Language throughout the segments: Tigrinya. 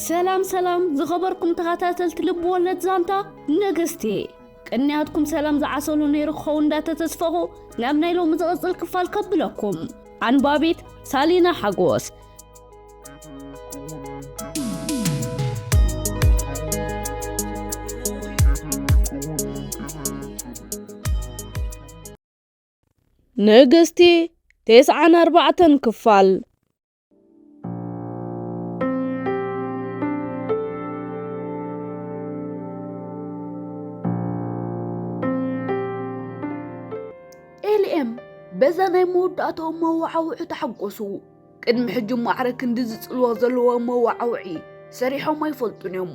ሰላም ሰላም ዝኸበርኩም ተኸታተልቲ ልብ ወለድ ዛንታ ንግስቲ፣ ቅንያትኩም ሰላም ዝዓሰሉ ነይሩ ክኸውን እንዳተተስፈኹ ናብ ናይ ሎሚ ዝቕጽል ክፋል ከብለኩም። ኣንባቢት ሳሊና ሓጎስ። ንግስቲ ተስዓን ኣርባዕተን ክፋል። ኤልኤም በዛ ናይ መወዳእታኦም መወዓውዒ ተሓጎሱ። ቅድሚ ሕጂ ማዕረ ክንዲ ዝጽልዎ ዘለዎ መወዓውዒ ሰሪሖም ኣይፈልጡን እዮም።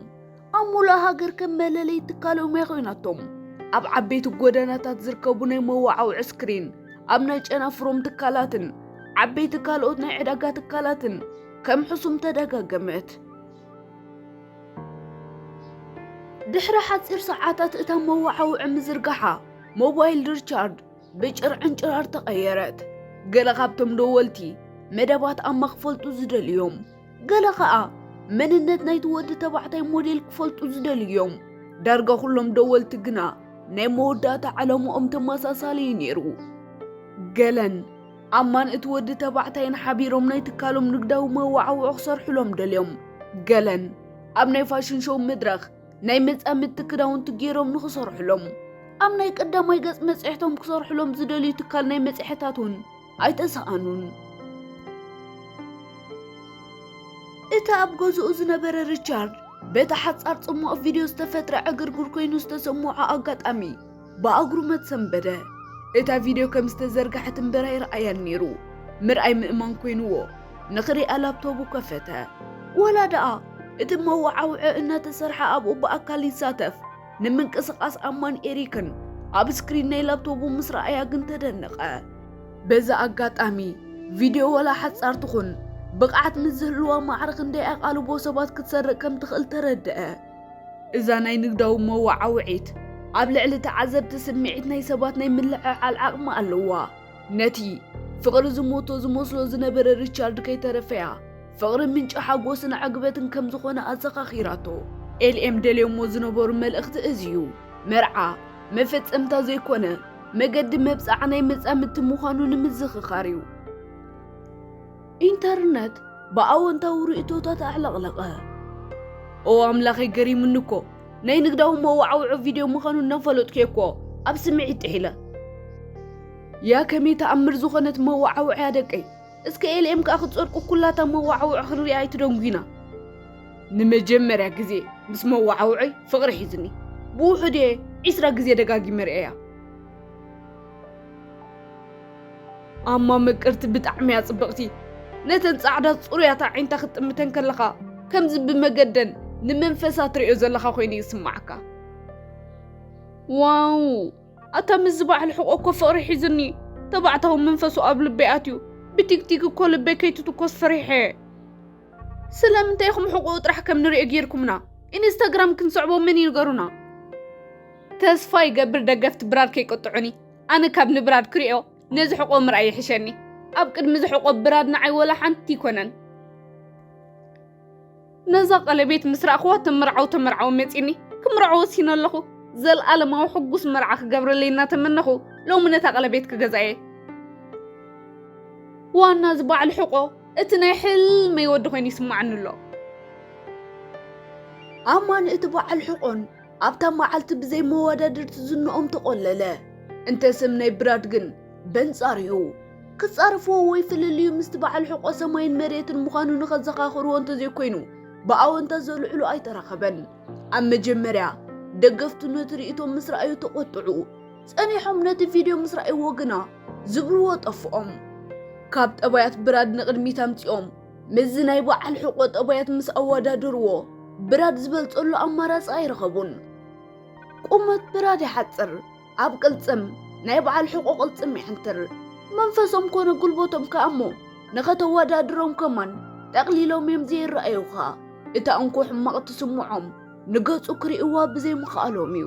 ኣብ ሙሉእ ሃገር ከም መለለይ ትካሎም እያ ኮይናቶም። ኣብ ዓበይቲ ጎደናታት ዝርከቡ ናይ መወዓውዒ ስክሪን፣ ኣብ ናይ ጨናፍሮም ትካላትን ዓበይቲ ካልኦት ናይ ዕዳጋ ትካላትን ከም ሕሱም ተደጋገመት። ድሕሪ ሓጺር ሰዓታት እታ መወዓውዒ ምዝርጋሓ፣ ሞባይል ሪቻርድ ብጭርዕን ጭራር ተቐየረት። ገለ ካብቶም ደወልቲ መደባት ኣማ ክፈልጡ ዝደልዮም፣ ገለ ኸኣ መንነት ናይቲ ወዲ ተባዕታይ ሞዴል ክፈልጡ ዝደልዮም። ዳርጋ ኩሎም ደወልቲ ግና ናይ መወዳእታ ዓላምኦም ተመሳሳሊ እዩ ነይሩ። ገለን ኣማን እቲ ወዲ ተባዕታይን ሓቢሮም ናይ ትካሎም ንግዳዊ መወዓውዒ ክሰርሑሎም ደልዮም። ገለን ኣብ ናይ ፋሽን ሾው መድረኽ ናይ መጻምድቲ ክዳውንቲ ገይሮም ንኽሰርሑሎም፣ ኣብ ናይ ቀዳማይ ገጽ መጽሔቶም ክሰርሑሎም ዝደልዩ ትካል ናይ መጽሔታት እውን ኣይተሰኣኑን። እቲ ኣብ ገዝኡ ዝነበረ ሪቻርድ በቲ ሓጻር ጽሟቕ ቪድዮ ዝተፈጥረ ዕግርግር ኮይኑ ዝተሰምዖ ኣጋጣሚ ብኣግሩመት ሰንበደ። እታ ቪድዮ ከም ዝተዘርግሐት እምበር ኣይረኣያን ነይሩ። ምርኣይ ምእማን ኮይንዎ ንኽሪኣ ላፕቶቡ ከፈተ። ወላ ደኣ እቲ መወዓውዒ እናተሰርሐ ኣብኡ ብኣካል ይሳተፍ ንምንቅስቓስ ኣማን ኤሪክን ኣብ ስክሪን ናይ ላፕቶቡ ምስ ረኣያ ግን ተደነቐ። በዚ ኣጋጣሚ ቪድዮ ወላ ሓጻር ትኹን ብቕዓት ምስ ዝህልዋ ማዕረ ክንደይ ኣቓልቦ ሰባት ክትሰርቕ ከም ትኽእል ተረድአ። እዛ ናይ ንግዳዊ መወዓውዒት ኣብ ልዕሊ ተዓዘብቲ ስምዒት ናይ ሰባት ናይ ምልዕዓል ዓቕሚ ኣለዋ። ነቲ ፍቕሪ ዝሞቶ ዝመስሎ ዝነበረ ሪቻርድ ከይተረፈያ ፍቕሪ ምንጪ ሓጎስን ዕግበትን ከም ዝኾነ ኣዘኻኺራቶ። ኤልኤም ደልዮሞ ዝነበሩ መልእኽቲ እዚ እዩ። መርዓ መፈጸምታ ዘይኮነ መገዲ መብጽዓ ናይ መጻምድቲ ምዃኑ ንምዝኽኻር እዩ። ኢንተርነት ብኣወንታዊ ርእይቶታት ኣዕለቕለቐ። ኦ ኣምላኸይ፣ ገሪሙኒ እኮ። ናይ ንግዳዊ መወዓውዒ ቪድዮ ምዃኑ እናፈለጥኩ እየ እኮ ኣብ ስምዒት ጥሒለ። ያ ከመይ ተኣምር ዝኾነት መወዓውዒያ ደቀይ። እስከ ኤልኤም ከኣ ክትጸድቁ ኩላታ መወዓውዒ ክንሪኣ ኣይትደንጉዩና። ንመጀመርያ ግዜ ምስ መወዓውዒ ፍቕሪ ሒዙኒ። ብውሑድ እየ ዒስራ ግዜ ደጋጊመ ርእየያ። ኣማ ምቅርቲ ብጣዕሚ እያ ጽብቕቲ። ነተን ጻዕዳ ጽሩያት ኣዒንታ ክትጥምተን ከለኻ ከምዚ ብመገደን ንመንፈሳ ትርእዮ ዘለኻ ኮይኑ ይስምዓካ። ዋው! ኣታ ምስዚ በዓል ሕቖ እኮ ፍቕሪ ሒዙኒ። ተባዕታዊ መንፈሱ ኣብ ልበይ ኣትዩ። ብቲክቲክ እኮ ልበይ ከይትትኮስ ፈሪሐ። ስለምንታይ ኢኹም ሕቖኡ ጥራሕ ከም ንሪኦ ጌርኩምና? ኢንስታግራም ክንስዕቦ መን ይንገሩና? ተስፋ ይገብር ደገፍቲ ብራድ ከይቅጥዑኒ። ኣነ ካብ ንብራድ ክሪኦ ነዚ ሕቖ ምርኣይ ይሕሸኒ። ኣብ ቅድሚ እዚ ሕቖ ብራድ ንዓይ ወላ ሓንቲ ይኮነን። ነዛ ቀለቤት ምስ ረኣኽዋ ተመርዓው ተመርዓው መጺኒ። ክምርዖ ወሲነ ኣለኹ። ዘልኣለማዊ ሕጉስ መርዓ ክገብረለይ እናተመነኹ ሎሚ ነታ ቀለቤት ክገዝኣ እየ። ዋና እዚ በዓል ሕቖ እቲ ናይ ሕልመይ ወዲ ኮይኑ ይስምዓኒ ኣሎ። ኣማን እቲ በዓል ሕቖን ኣብታ መዓልቲ ብዘይ መወዳድርቲ ዝንኦም ተቖለለ። እንተ ስም ናይ ብራድ ግን በንጻር እዩ። ክጻረፍዎ ወይ ፍልልዩ ምስቲ በዓል ሕቖ ሰማይን መሬትን ምዃኑ ንኸዘኻኽርዎ እንተዘይኮይኑ ብኣወንታ ዘልዕሉ ኣይተረኸበን። ኣብ መጀመርያ ደገፍቱ ነቲ ርእይቶ ምስ ረኣዩ ተቖጥዑ። ጸኒሖም ነቲ ቪድዮ ምስ ረኣይዎ ግና ዝብልዎ ጠፍኦም። ካብ ጠባያት ብራድ ንቕድሚት ኣምጺኦም ምስዚ ናይ በዓል ሕቖ ጠባያት ምስ ኣወዳደርዎ ብራድ ዝበልጸሉ ኣማራጺ ኣይረኸቡን። ቁመት ብራድ ይሓጽር፣ ኣብ ቅልጽም ናይ በዓል ሕቖ ቅልጽም ይዕንትር። መንፈሶም ኮነ ጉልበቶም ከኣ እሞ ንኸተወዳድሮም ከማን ጠቕሊሎም እዮም ዘይረኣዩኻ። እታ እንኮ ሕማቕ ትስምዖም ንገጹ ክርእይዋ ብዘይምኽኣሎም እዩ።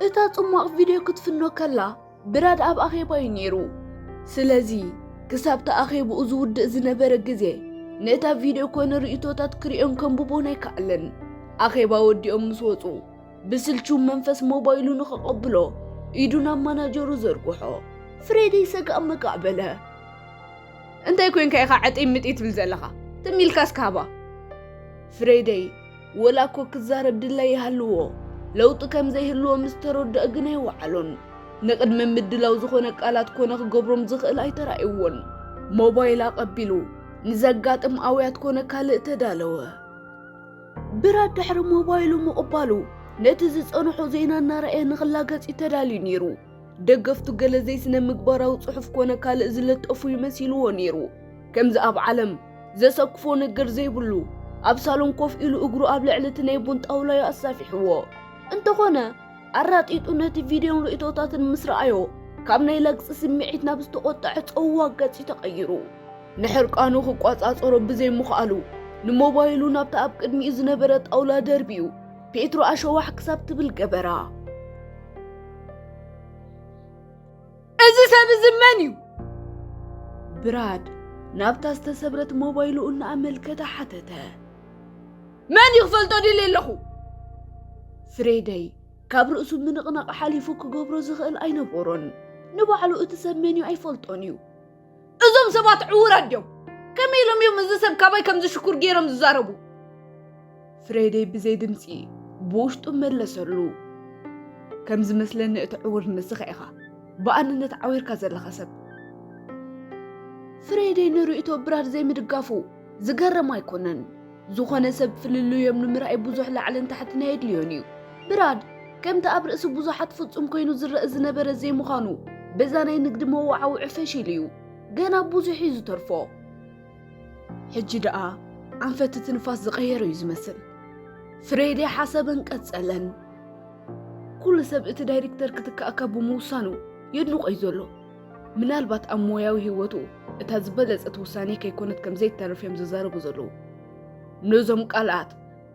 እታ ጽማቕ ቪድዮ ክትፍኖ ከላ ብራድ ኣብ ኣኼባ እዩ ነይሩ። ስለዚ ክሳብ እቲ ኣኼባኡ ዝውድእ ዝነበረ ግዜ ነታ ቪድዮ ኮነ ርእይቶታት ክርእዮን ከንብቦን ኣይከኣለን። ኣኼባ ወዲኦም ምስ ወጹ ብስልቹ መንፈስ ሞባይሉ ንኸቐብሎ ኢዱ ናብ ማናጀሩ ዘርግሖ። ፍሬደይ ሰጋእ መጋእ በለ። እንታይ ኮይንካ ኢኻ ዕጥይ ምጥይ ትብል ዘለኻ? ትም ኢልካ እስከ ሃባ። ፍሬደይ ወላ እኮ ክዛረብ ድላይ ይሃልዎ፣ ለውጢ ከም ዘይህልዎ ምስ ተረድኦ ግን ኣይወዓሎን። ንቕድሚ ምድላው ዝኾነ ቃላት ኮነ ክገብሮም ዝኽእል ኣይተራእይዎን። ሞባይል ኣቐቢሉ ንዘጋጥም ኣውያት ኮነ ካልእ ተዳለወ። ብራድ ድሕሪ ሞባይሉ ምቕባሉ ነቲ ዝጸንሖ ዜና እናረኣየ ንኽላገጽ እዩ ተዳልዩ ነይሩ። ደገፍቱ ገለ ዘይስነ ምግባራዊ ጽሑፍ ኮነ ካልእ ዝለጠፉ ይመሲልዎ ነይሩ። ከምዚ ኣብ ዓለም ዘሰክፎ ነገር ዘይብሉ ኣብ ሳሎን ኮፍ ኢሉ እግሩ ኣብ ልዕሊ እቲ ናይ ቡን ጣውላዩ ኣሳፊሕዎ። እንተኾነ ኣራጢጡ ነቲ ቪድዮን ርእይቶታትን ምስ ረኣዮ ካብ ናይ ላግጺ ስምዒት ናብ ዝተቖጠዐ ጸዋግ ገጽ እዩ ተቐይሩ። ንሕርቃኑ ክቋጻጸሮ ብዘይምኽኣሉ ንሞባይሉ ናብታ ኣብ ቅድሚኡ ዝነበረ ጣውላ ደርቢዩ ፔትሮ ኣሸዋሕ ክሳብ ትብል ገበራ። እዚ ሰብ እዚ መን እዩ? ብራድ ናብታ ዝተሰብረት ሞባይሉ እናኣመልከተ ሓተተ። መን እዩ ክፈልጦ ድልየ ኣለኹ። ፍሬደይ ካብ ርእሱ ምንቕናቕ ሓሊፉ ክገብሮ ዝኽእል ኣይነበሮን። ንባዕሉ እቲ ሰብ መን እዩ ኣይፈልጦን እዩ። እዞም ሰባት ዕውራት ድዮም? ከመይ ኢሎም እዮም እዚ ሰብ ካባይ ከም ዝሽኩር ገይሮም ዝዛረቡ? ፍሬደይ ብዘይ ድምጺ ብውሽጡ መለሰሉ። ከም ዝመስለኒ እቲ ዕውር ንስኻ ኢኻ፣ ብኣንነት ዓዊርካ ዘለኻ ሰብ። ፍሬደይ ንርእይቶ ብራድ ዘይምድጋፉ ዝገርም ኣይኮነን። ዝኾነ ሰብ ፍልልዮም ንምርኣይ ብዙሕ ላዕልን ታሕትን ኣየድልዮን እዩ። ብራድ ከምቲ ኣብ ርእሲ ብዙሓት ፍጹም ኮይኑ ዝረአ ዝነበረ ዘይምዃኑ በዛ ናይ ንግዲ መወዓውዒ ፈሺሉ እዩ። ገና ብዙሕ እዩ ዝተርፎ። ሕጂ ደኣ ኣንፈት እቲ ንፋስ ዝቐየረ እዩ ዝመስል። ፍሬዴ ሓሰበን ቀጸለን። ኩሉ ሰብ እቲ ዳይሬክተር ክትካእካ ብምውሳኑ የድንቖ እዩ ዘሎ። ምናልባት ኣብ ሞያዊ ህይወቱ እታ ዝበለጸት ውሳኔ ከይኮነት ከም ዘይተርፍ እዮም ዝዛረቡ ዘለዉ። ነዞም ቃላት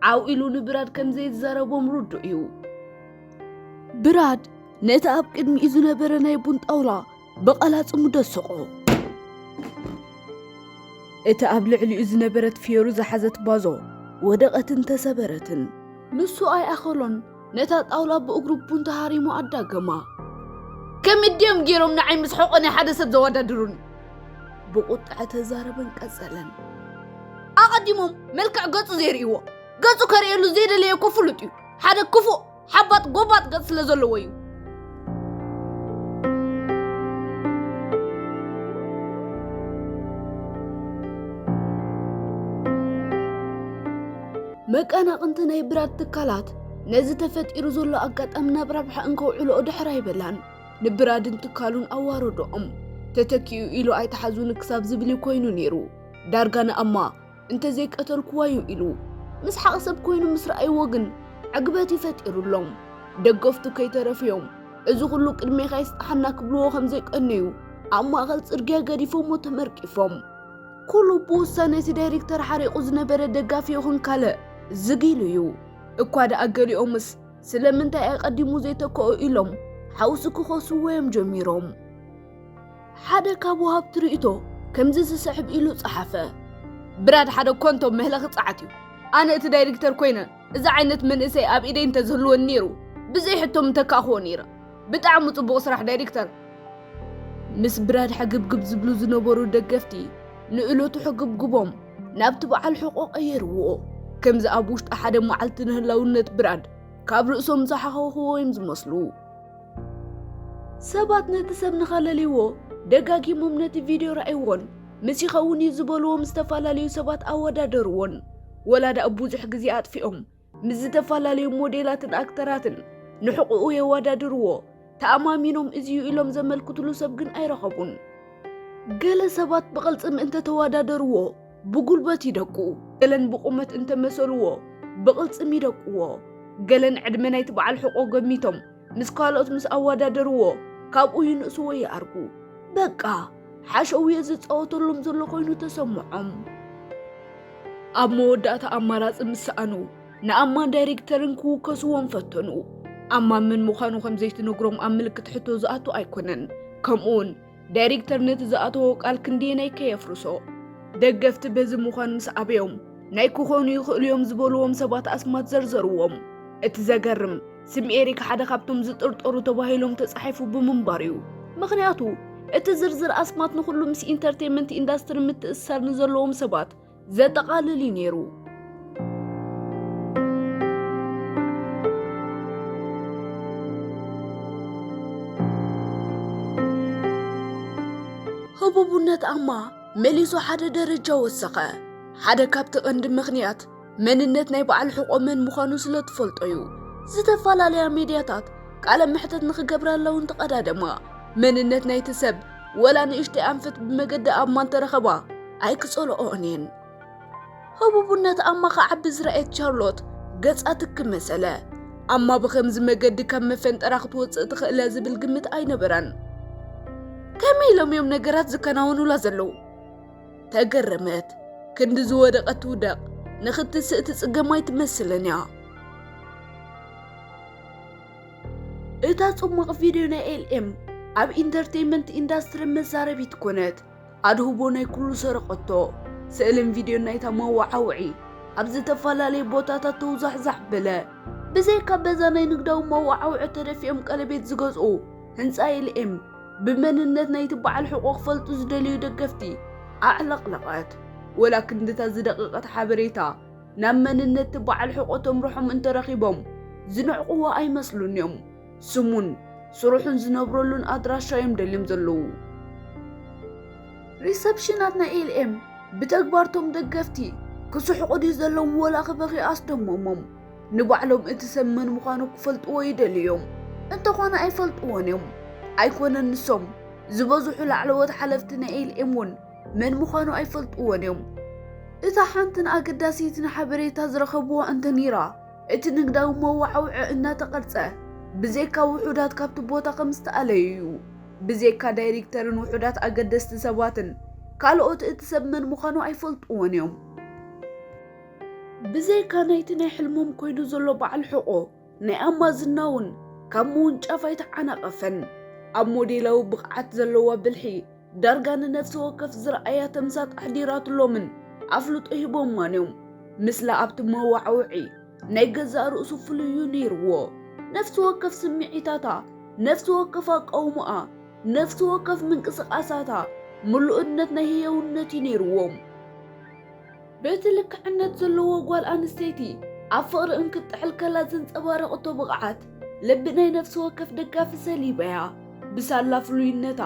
ዓው ኢሉ ንብራድ ከም ዘይዛረቦም ርዱእ እዩ። ብራድ ነቲ ኣብ ቅድሚኡ ዝነበረ ናይ ቡን ጣውላ ብቐላጽሙ ደሰቖ። እቲ ኣብ ልዕሊኡ ዝነበረት ፊዮሩ ዝሓዘት ባዞ ወደቐትን ተሰበረትን። ንሱ ኣይኣኸሎን፣ ነታ ጣውላ ብእግሩ ቡን ተሃሪሙ ኣዳገማ። ከመይ ድዮም ገይሮም ንዓይ ምስ ሕቖ ናይ ሓደ ሰብ ዘወዳድሩኒ? ብቑጥዐ ተዛረበን ቀጸለን። ኣቐዲሞም መልክዕ ገጹ ዘይርእይዎ፣ ገጹ ከርእየሉ ዘይደለየ እኮ ፍሉጥ እዩ። ሓደ ክፉእ ሓባጥ ጎባጥ ገጽ ስለ ዘለዎ እዩ። መቀናቕንቲ ናይ ብራድ ትካላት ነዚ ተፈጢሩ ዘሎ ኣጋጣሚ ናብ ረብሓ እንከውዕልኦ ድሕር ኣይበላን። ንብራድን ትካሉን ኣዋረድኦም። ተተኪኡ ኢሉ ኣይትሓዙኒ ክሳብ ዝብል እዩ ኮይኑ ነይሩ። ዳርጋ ንኣማ እንተዘይቀተልክዋ እዩ ኢሉ። ምስሓቕ ሰብ ኮይኑ ምስ ረኣይዎ ግን ዕግበት እዩ ፈጢሩሎም። ደገፍቱ ከይተረፉ እዮም እዚ ኩሉ ቅድሜኻ ይስጥሓና ክብልዎ ከም ዘይቀነዩ ኣብ ማእኸል ጽርግያ ገዲፎሞ ተመርቂፎም። ኩሉ ብውሳነ እቲ ዳይሬክተር ሓሪቑ ዝነበረ ደጋፊ ይኹን ካልእ ዝግ ኢሉ እዩ። እኳ ደኣ ገሊኦምስ ስለምንታይ ኣቐዲሙ ዘይተክኦ ኢሎም ሓውሲ ክኸስዎ እዮም ጀሚሮም። ሓደ ካብ ወሃብቲ ርእይቶ ከምዚ ዝስዕብ ኢሉ ጸሓፈ። ብራድ ሓደ ኮንቶ መህለኺ ጸዓት እዩ። ኣነ እቲ ዳይሬክተር ኮይነ እዚ ዓይነት መንእሰይ ኣብ ኢደይ እንተዝህልወኒ ነይሩ ብዘይ ሕቶ ምተካእኽዎ ነይረ። ብጣዕሚ ጽቡቕ ስራሕ ዳይሬክተር። ምስ ብራድ ሕግብግብ ዝብሉ ዝነበሩ ደገፍቲ ንእለቱ ሕግብግቦም ናብቲ በዓል ሕቖ ቀየርዎ። ከምዚ ኣብ ውሽጢ ሓደ መዓልቲ ንህላውነት ብራድ ካብ ርእሶም ዝሓኸኽዎ እዮም ዝመስሉ። ሰባት ነቲ ሰብ ንኸለልይዎ ደጋጊሞም ነቲ ቪድዮ ረኣይዎን ምስ ይኸውን እዩ ዝበልዎም ዝተፈላለዩ ሰባት ኣወዳደርዎን። ወላ ደኣ ብዙሕ ግዜ ኣጥፊኦም ምስ ዝተፈላለዩ ሞዴላትን ኣክተራትን ንሕቑኡ የወዳድርዎ። ተኣማሚኖም እዚዩ ኢሎም ዘመልክትሉ ሰብ ግን ኣይረኸቡን። ገለ ሰባት ብቕልጽም እንተተወዳደርዎ ብጉልበት ይደቁ፣ ገለን ብቑመት እንተመሰልዎ ብቕልጽም ይደቅዎ፣ ገለን ዕድመ ናይቲ በዓል ሕቖ ገሚቶም ምስ ካልኦት ምስ ኣወዳደርዎ ካብኡ ይንእስዎ ይኣርጉ። በቃ ሓሸውየ ዝጻወተሎም ዘሎ ኮይኑ ተሰምዖም። ኣብ መወዳእታ ኣማራጺ ምስ ሰኣኑ ንኣማን ዳይሬክተርን ክውከስዎም ፈተኑ። ኣማ መን ምዃኑ ከም ዘይትነግሮም ኣብ ምልክት ሕቶ ዝኣቱ ኣይኮነን። ከምኡውን ዳይሬክተር ነቲ ዝኣተዎ ቃል ክንደየናይ ከየፍርሶ። ደገፍቲ በዚ ምዃን ምስ ኣበዮም፣ ናይ ክኾኑ ይኽእሉ እዮም ዝበልዎም ሰባት ኣስማት ዘርዘርዎም። እቲ ዘገርም፣ ስም ኤሪክ ሓደ ካብቶም ዝጥርጠሩ ተባሂሎም ተጻሒፉ ብምንባር እዩ። ምኽንያቱ፣ እቲ ዝርዝር ኣስማት ንኹሉ ምስ ኢንተርቴይንመንት ኢንዳስትሪ ምትእስሳር ንዘለዎም ሰባት ዘጠቓልል እዩ ነይሩ። ህቡብነት ኣማ መሊሱ ሓደ ደረጃ ወሰኸ። ሓደ ካብቲ ቀንዲ ምኽንያት መንነት ናይ በዓል ሕቖ መን ምዃኑ ስለ ትፈልጦ እዩ። ዝተፈላለያ ሚድያታት ቃለ መሕተት ንኽገብራላ እውን ተቐዳደማ። መንነት ናይቲ ሰብ ወላ ንእሽተይ ኣንፈት ብመገዲ ኣማ እንተረኸባ ኣይክጸልኦኦን እየን። ህቡብነት ኣማ ክዓቢ ዝረኣየት ቻርሎት ገጻ ትክ መሰለ። ኣማ ብኸምዚ መገዲ ካብ መፈንጠራ ክትወጽእ ትኽእለ ዝብል ግምት ኣይነበራን። ከመይ ኢሎም እዮም ነገራት ዝከናወኑላ ዘለዉ? ተገረመት። ክንዲ ዝወደቐት ትውደቕ፣ ንኽትስእ ትጽገም ኣይትመስልን እያ። እታ ጽሙቕ ቪድዮ ናይ ኤልኤም ኣብ ኢንተርቴይንመንት ኢንዳስትሪ መዛረቢት ኮነት። ኣድህቦ ናይ ኩሉ ሰረቐቶ። ስእልን ቪድዮን ናይታ መዋዓውዒ ኣብ ዝተፈላለየ ቦታታት ተውዛሕዛሕ በለ። ብዘይካ በዛ ናይ ንግዳዊ መዋዓውዒ ተደፊኦም ቀለቤት ዝገዝኡ ህንጻ ኤልኤም ብመንነት ናይቲ በዓል ሕቖ ክፈልጡ ዝደልዩ ደገፍቲ ኣዕለቕለቐት። ወላ ክንድታ ዝደቐቐት ሓበሬታ ናብ መንነት እቲ በዓል ሕቖ ተምርሖም እንተረኺቦም ዝንዕቕዎ ኣይመስሉን እዮም። ስሙን ስርሑን ዝነብረሉን ኣድራሻ እዮም ደልዮም ዘለዉ። ሪሰፕሽናት ናይ ኤልኤም ብተግባርቶም ደገፍቲ ክስሕቑ ድዩ ዘለዎም ወላ ክበኽዩ ኣስደመሞም። ንባዕሎም እቲ ሰብ መን ምዃኑ ክፈልጥዎ ይደልዩ እዮም። እንተኾነ ኣይፈልጥዎን እዮም። ኣይኮነን ንሶም፣ ዝበዝሑ ላዕለዎት ሓለፍቲ ናይ ኤልኤም እውን መን ምዃኑ ኣይፈልጥዎን እዮም። እታ ሓንትን ኣገዳሲትን ሓበሬታ ዝረኸብዋ እንተነይራ፣ እቲ ንግዳዊ መዋዕውዒ እናተቐርጸ፣ ብዘይካ ውሑዳት ካብቲ ቦታ ከም ዝተኣለዩ እዩ። ብዘይካ ዳይሬክተርን ውሑዳት ኣገደስቲ ሰባትን፣ ካልኦት እቲ ሰብ መን ምዃኑ ኣይፈልጥዎን እዮም። ብዘይካ ናይቲ ናይ ሕልሞም ኮይኑ ዘሎ በዓል ሕቖ፣ ናይ ኣማ ዝና እውን ካብ ምውንጫፍ ኣይተዓናቐፈን። ኣብ ሞዴላዊ ብቕዓት ዘለዋ ብልሒ፣ ዳርጋ ንነፍሲ ወከፍ ዝረኣያ ተምሳጥ ኣሕዲራትሎምን ኣፍልጦ ሂቦማን እዮም። ምስላ ኣብቲ መዋዕውዒ ናይ ገዛእ ርእሱ ፍሉይ እዩ ነይርዎ። ነፍሲ ወከፍ ስምዒታታ፣ ነፍሲ ወከፍ ኣቃውሞኣ፣ ነፍሲ ወከፍ ምንቅስቓሳታ፣ ምሉእነት ናይ ህያውነት እዩ ነይርዎም። በቲ ልክዕነት ዘለዎ ጓል ኣንስተይቲ ኣብ ፍቕሪ እንክትጥሕል ከላ ዘንጸባረቐቶ ብቕዓት፣ ልቢ ናይ ነፍሲ ወከፍ ደጋፊ ሰሊባያ። ብሳላ ፍሉይነታ፣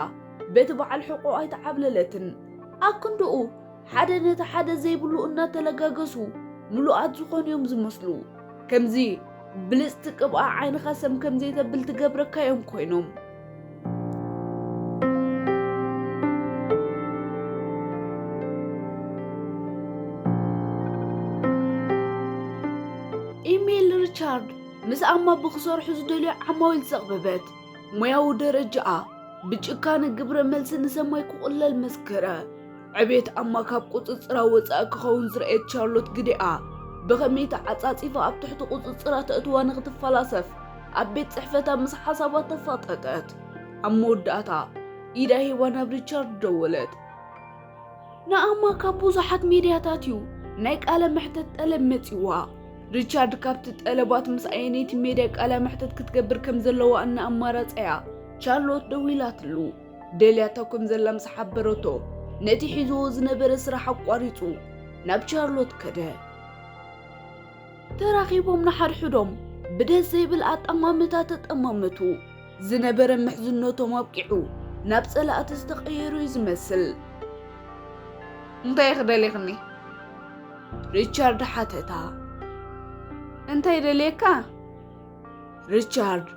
በቲ በዓል ሕቖ ኣይተዓብለለትን። ኣክንድኡ፣ ሓደ ነቲ ሓደ ዘይብሉ እናተለጋገሱ፣ ምሉኣት ዝኾኑ እዮም ዝመስሉ። ከምዚ ብልጽቲ ቅብኣ ዓይንኻ ሰም ከም ዘይተብል ትገብረካ እዮም ኮይኖም። ኢሜል ሪቻርድ ምስ ኣማ ብክሰርሑ ዝደልዩ ዓማዊል ዘቕበበት። ሞያዊ ደረጃኣ ብጭካነ ግብረ መልሲ ንሰማይ ክቑለል መስከረ። ዕቤት ኣማ ካብ ቁጽጽራ ወጻኢ ክኸውን ዝረኣየት ቻርሎት ግዴኣ ብኸመይ ተዓጻጺፋ ኣብ ትሕቲ ቁጽጽራ ተእትዋ ንኽትፈላሰፍ ኣብ ቤት ጽሕፈታ ምስ ሓሳባት ተፋጠጠት። ኣብ መወዳእታ ኢዳ ሂባ ናብ ሪቻርድ ደወለት። ንኣማ ካብ ብዙሓት ሜድያታት እዩ ናይ ቃለ መሕተት ጠለብ መጺዋ። ሪቻርድ ካብቲ ጠለባት ምስ ኣየነይቲ ሜድያ ቃለ መሕተት ክትገብር ከም ዘለዋ እናኣማራጸያ ቻርሎት ደዊላትሉ። ደልያቶ ከም ዘላ ምስ ሓበረቶ፣ ነቲ ሒዝዎ ዝነበረ ስራሕ ኣቋሪጹ ናብ ቻርሎት ከደ። ተራኺቦም ንሓድሕዶም ብደስ ዘይብል ኣጠማምታ ተጠማመቱ። ዝነበረ ምሕዝነቶም ኣብቂዑ ናብ ጸላእቲ ዝተቐየሩ እዩ ዝመስል። እንታይ ኢኺ ደሊኽኒ? ሪቻርድ ሓተታ። እንታይ ደልየካ? ሪቻርድ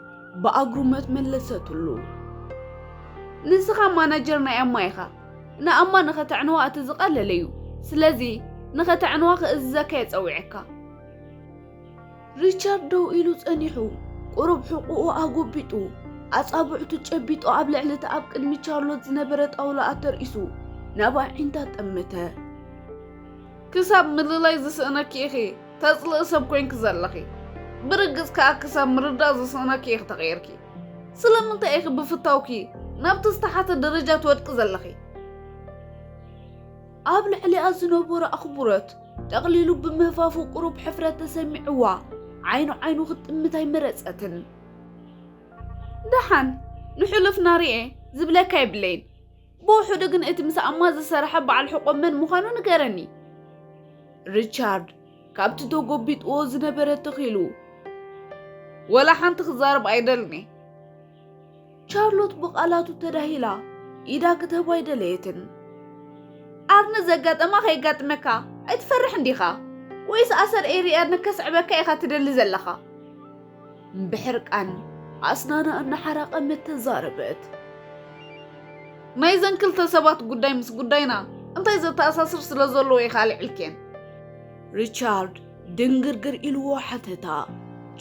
ብኣግሩመት መለሰትሉ። ንስኻ ማናጀር ናይ ኣማ ኢኻ። ንኣማ ንኸተዕንዋ እቲ ዝቐለለ እዩ። ስለዚ ንኸተዕንዋ ክእዝዘካ እየ ጸዊዐካ። ሪቻርድ ደው ኢሉ ጸኒሑ፣ ቁሩብ ሕቑኡ ኣጎቢጡ፣ ኣጻብዕቱ ጨቢጡ ኣብ ልዕሊ እቲ ኣብ ቅድሚ ቻርሎት ዝነበረ ጣውላ ኣተርኢሱ ናብ ኣዒንታ ጠመተ። ክሳብ ምልላይ ዝስእነኪ ኢኺ ተጽልኢ ሰብ ኮይንኪ ዘለኺ። ብርግጽ ከኣ ክሳብ ምርዳእ ዝስእነኪ ኢኺ ተቐይርኪ። ስለምንታይ ኢኺ ብፍታውኪ ናብቲ ዝተሓተ ደረጃ ትወድቂ ዘለኺ? ኣብ ልዕሊኣ ዝነበሮ ኣኽብሮት ጠቕሊሉ ብምህፋፉ ቁሩብ ሕፍረት ተሰሚዕዋ፣ ዓይኑ ዓይኑ ክትጥምት ኣይመረጸትን። ደሓን፣ ንሕሉፍና ርኤ ዝብለካ የብለይን። ብውሑዱ ግን እቲ ምስ ኣማ ዝሰርሐ በዓል ሕቖ መን ምዃኑ ንገረኒ። ሪቻርድ ካብቲ ተጎቢጥዎ ዝነበረ ተኺሉ፣ ወላ ሓንቲ ክዛረብ ኣይደልን እየ። ቻርሎት ብቓላቱ ተዳሂላ ኢዳ ክትህቦ ኣይደለየትን። ኣርኒ ዘጋጠማ ከየጋጥመካ ኣይትፈርሕን ዲኻ? ወይስ ኣሰር ኤርያድ ንከስዕበካ ኢኻ ትደሊ ዘለኻ? ብሕርቃን ኣስናና እናሓረቐ ምተዛረበት። ናይዘን ክልተ ሰባት ጉዳይ ምስ ጉዳይና እንታይ ዘተኣሳስር ስለ ዘለዎ ኢኻ ኣልዒልክየን? ሪቻርድ ድንግርግር ኢልዎ ሓተታ።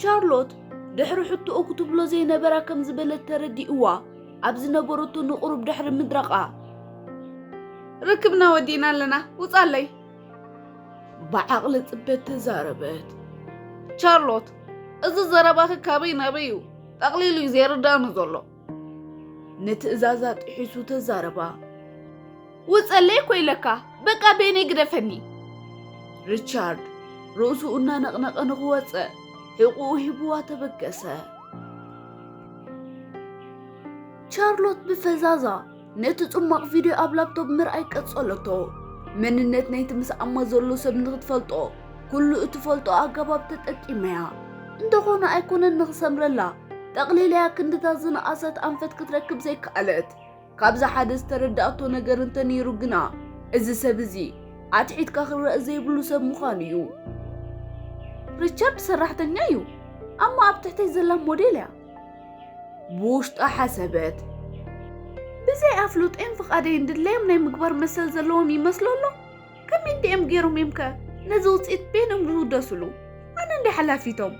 ቻርሎት ድሕሪ ሕቶኡ ክትብሎ ዘይነበራ ከም ዝበለት ተረዲእዋ ኣብ ዝነበረቶ ንቑሩብ ድሕሪ ምድራቓ፣ ርክብና ወዲእና ኣለና፣ ውጻለይ። ብዓቕሊ ጽበት ተዛረበት። ቻርሎት፣ እዚ ዘረባኺ ካበይ ናበይ እዩ ጠቕሊሉ እዩ ዘይርዳእኒ ዘሎ። ንትእዛዛ ጥሒሱ ተዛረባ። ውጸለይ እኮ ኢለካ፣ በቃ በይነይ ግደፈኒ። ሪቻርድ ርእሱ እናነቕነቐ ንኽወጽእ ሕቑኡ ሂብዋ ተበገሰ። ቻርሎት ብፈዛዛ ነቲ ጽማቕ ቪድዮ ኣብ ላፕቶፕ ምርኣይ ቀጸለቶ። መንነት ናይቲ ምስ ኣማ ዘሎ ሰብ ንኽትፈልጦ ኩሉ እትፈልጦ ኣገባብ ተጠቂመያ። እንተኾነ ኣይኮነን ንኽሰምረላ፣ ጠቕሊላያ ክንድታት ዝነኣሰት ኣንፈት ክትረክብ ዘይከኣለት። ካብዚ ሓደ ዝተረዳእቶ ነገር እንተነይሩ ግና፣ እዚ ሰብ እዚ ኣትሒትካ ክረእ ዘይብሉ ሰብ ምዃኑ እዩ። ሪቻርድ ሰራሕተኛ እዩ። ኣማ ኣብ ትሕተይ ዘላ ሞዴል እያ። ብውሽጣ ሓሰበት። ብዘይ ኣፍልጦይን ፍቓደይን ድለዮም ናይ ምግባር መሰል ዘለዎም ይመስሎ ኣሎ። ከመይ እንዲኦም ገይሮም እዮም ከ ነዚ ውፅኢት በይኖም ዝውደስሉ? ኣነ እንዲ ሓላፊቶም።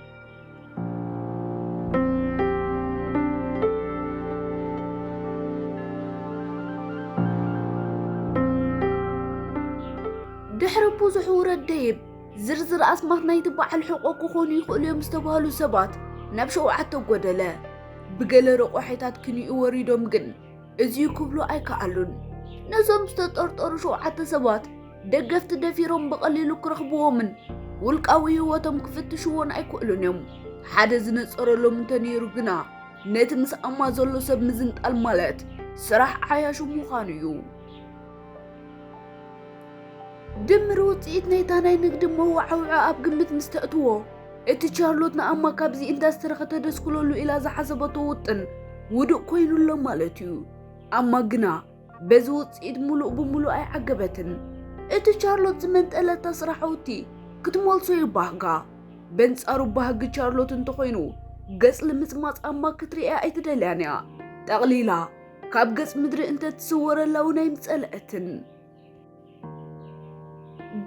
ድሕሪ ብዙሕ ውረድ ደይብ፣ ዝርዝር ኣስማት ናይቲ በዓል ሕቖ ክኾኑ ይኽእሉ እዮም ዝተባህሉ ሰባት ናብ ሸውዓተ ጎደለ። ብገለ ረቋሒታት ክንኡ ወሪዶም ግን፣ እዚዩ ክብሉ ኣይከኣሉን። ነዞም ዝተጠርጠሩ ሸውዓተ ሰባት ደገፍቲ ደፊሮም ብቐሊሉ ክረኽብዎምን ውልቃዊ ህይወቶም ክፍትሽዎን ኣይክእሉን እዮም። ሓደ ዝነጸረሎም እንተነይሩ ግና፣ ነቲ ምስ ኣማ ዘሎ ሰብ ምዝንጣል ማለት ስራሕ ዓያሹ ምዃኑ እዩ። ድምር ውጽኢት ናይታ ናይ ንግዲ መወዓውዒ ኣብ ግምት ምስ ተእትዎ፣ እቲ ቻርሎት ንኣማ ካብዚ ኢንዳስትሪ ከተደስክለሉ ኢላ ዝሓሰበቶ ውጥን ውዱእ ኮይኑሎ ማለት እዩ። ኣማ ግና በዚ ውጽኢት ምሉእ ብምሉእ ኣይዓገበትን። እቲ ቻርሎት ዝመንጠለታ ስራሕውቲ ክትመልሶ ይባህጋ። በንጻሩ ባህጊ ቻርሎት እንተኾይኑ፣ ገጽ ልምጽማጽ ኣማ ክትርእያ ኣይትደልያን እያ። ጠቕሊላ ካብ ገጽ ምድሪ እንተትስወረላ እውን ኣይምጸልአትን።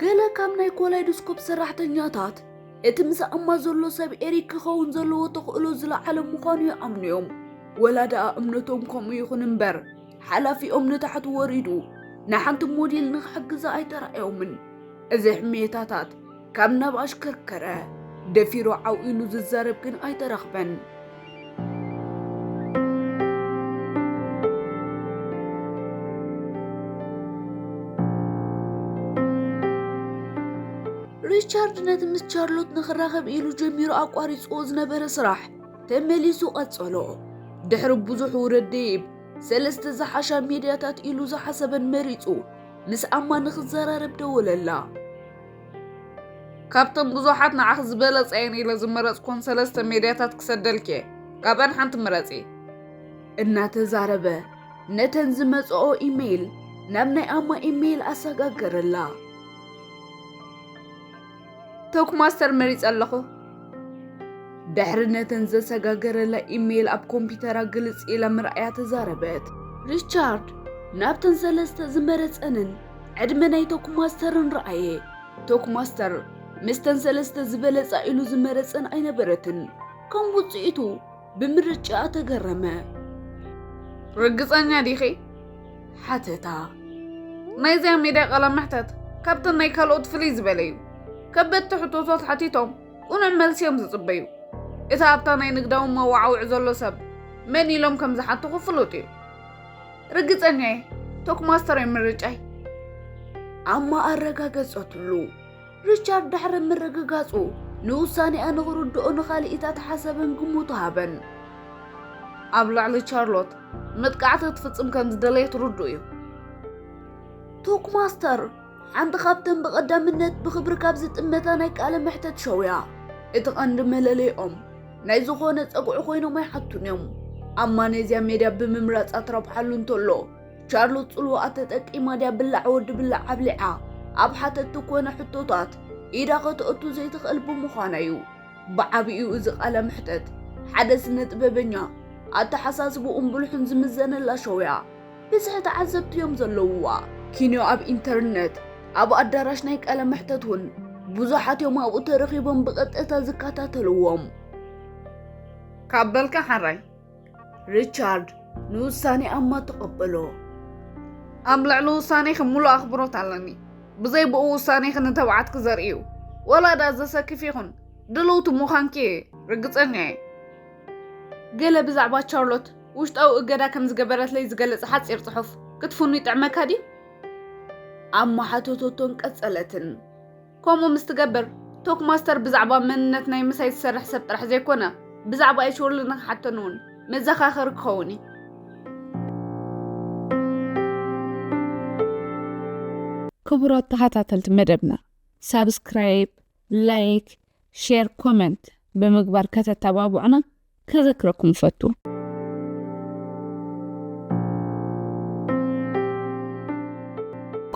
ገለ ካብ ናይ ኮላይዶስኮፕ ሰራሕተኛታት፣ እቲ ምስ ኣማ ዘሎ ሰብ ኤሪክ ክኸውን ዘለዎ ተኽእሎ ዝለዓለ ምዃኑ ይኣምኑ እዮም። ወላ ደኣ እምነቶም ከምኡ ይኹን እምበር፣ ሓላፊኦም ንታሕቲ ወሪዱ ንሓንቲ ሞዴል ንኽሕግዛ ኣይተራእዮምን። እዚ ሕሜታታት ካብ ናብ ኣሽከርከረ፣ ደፊሩ ዓው ኢሉ ዝዛረብ ግን ኣይተረኽበን። ሪቻርድ ነቲ ምስ ቻርሎት ንኽራኸብ ኢሉ ጀሚሩ ኣቋሪጽዎ ዝነበረ ስራሕ ተመሊሱ ቀጸሎ። ድሕሪ ብዙሕ ውረድ ደይብ፣ ሰለስተ ዝሓሻ ሜድያታት ኢሉ ዝሓሰበን መሪጹ ምስ ኣማ ንኽዘራረብ ደወለላ። ካብተን ብዙሓት ንዓኺ ዝበለጸ እየን ኢለ ዝመረጽኮን ሰለስተ ሜድያታት ክሰደልኪ እየ። ካብኣን ሓንቲ ምረጺ። እናተዛረበ ነተን ዝመጽኦ ኢሜይል ናብ ናይ ኣማ ኢሜይል ኣሰጋገረላ። ቶክማስተር መሪጸ ኣለኹ። ድሕሪ ነተን ዘሰጋገረላ ኢሜይል ኣብ ኮምፒውተራ ግልጽ ኢላ ምርኣያ ተዛረበት። ሪቻርድ ናብተን ሰለስተ ዝመረጸንን ዕድመ ናይ ቶክማስተርን ረኣየ። ቶክማስተር ምስተን ሰለስተ ዝበለጻ ኢሉ ዝመረጸን ኣይነበረትን። ከም ውጽኢቱ ብምርጫኣ ተገረመ። ርግጸኛ ዲኺ? ሓተታ። ናይዚኣ ሜድያ ቃለ መሕተት ካብተን ናይ ካልኦት ፍልይ ዝበለ እዩ። ከበድቲ ሕቶታት ሓቲቶም ቁኑዕ መልሲ እዮም ዝጽበዩ። እቲ ኣብታ ናይ ንግዳዊ መዋዕውዕ ዘሎ ሰብ መን ኢሎም ከም ዝሓትኹ ፍሉጥ እዩ። ርግጸኛ እየ፣ ቶክማስተር እዩ ምርጫይ። ኣማ ኣረጋገጸትሉ። ሪቻርድ ድሕሪ ምርግጋጹ፣ ንውሳኔኣ ንኽርድኦ ንኻልኢታት ሓሰበን ግምቱ ሃበን። ኣብ ልዕሊ ቻርሎት መጥቃዕቲ ክትፍጽም ከም ዝደለየት ርዱእ እዩ። ቶክማስተር፣ ሓንቲ ካብተን ብቐዳምነት ብኽብሪ ካብ ዝጥመታ ናይ ቃለ መሕተት ሸውያ። እቲ ቐንዲ መለለይኦም ናይ ዝኾነ ጸግዒ ኮይኖም ኣይሓቱን እዮም። ኣብ ማሌዝያ ሜድያ ብምምራጻ ትረብሓሉ እንተሎ፣ ቻርሎት ጽልዋኣ ተጠቂማ ድያ ብላዕ ወዲ ብላዕ ኣብሊዓ ኣብ ሓተትቲ ኮነ ሕቶታት ኢዳ ከተእቱ ዘይትኽእል ብምዃና እዩ። ብዓቢኡ እዚ ቃለ መሕተት ሓደ ስነ ጥበበኛ ኣተሓሳስብኡን ብልሑን ዝምዘነላ ሸውያ። ብዝሒ ተዓዘብቲ እዮም ዘለውዋ። ኪንዮ ኣብ ኢንተርነት ኣብ ኣዳራሽ ናይ ቃለ መሕተት እውን ብዙሓት እዮም ኣብኡ ተረኺቦም ብቐጥታ ዝከታተልዎም። ካብ በልካ ሓራይ። ሪቻርድ ንውሳኔ ኣማ ተቐበሎ። ኣብ ልዕሊ ውሳኔኺ ምሉእ ኣኽብሮት ኣለኒ። ብዘይ ብኡ ውሳኔኺ ንተባዓትኪ ዘርኢ እዩ። ወላ ደኣ ዘሰክፍ ይኹን ድልውቲ ምዃንኪ ርግጸኛ እየ። ገለ ብዛዕባ ቻርሎት ውሽጣዊ እገዳ ከም ዝገበረትለይ ዝገልጽ ሓጺር ጽሑፍ ክትፍኑ ይጥዕመካ ድዩ? ኣማ ሓተተቶን ቀጸለትን። ከምኡ ምስ ትገብር፣ ቶክማስተር ብዛዕባ መንነት ናይ ምሳይ ዝሰርሕ ሰብ ጥራሕ ዘይኮነ፣ ብዛዕባ ኤሽወርሊ ንኽሓተኒ እውን መዘኻኸሪ ክኸውን እዩ። ክቡራት ተኸታተልቲ መደብና፣ ሳብስክራይብ፣ ላይክ፣ ሼር፣ ኮመንት ብምግባር ከተተባብዑና ከዘክረኩም እፈቱ።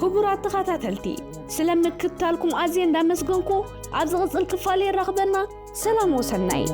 ክቡራት ተኸታተልቲ፣ ስለ ምክትታልኩም ኣዝየ እንዳመስገንኩ፣ ኣብ ዝቕጽል ክፋል የራኽበና። ሰላም ወሰናይ።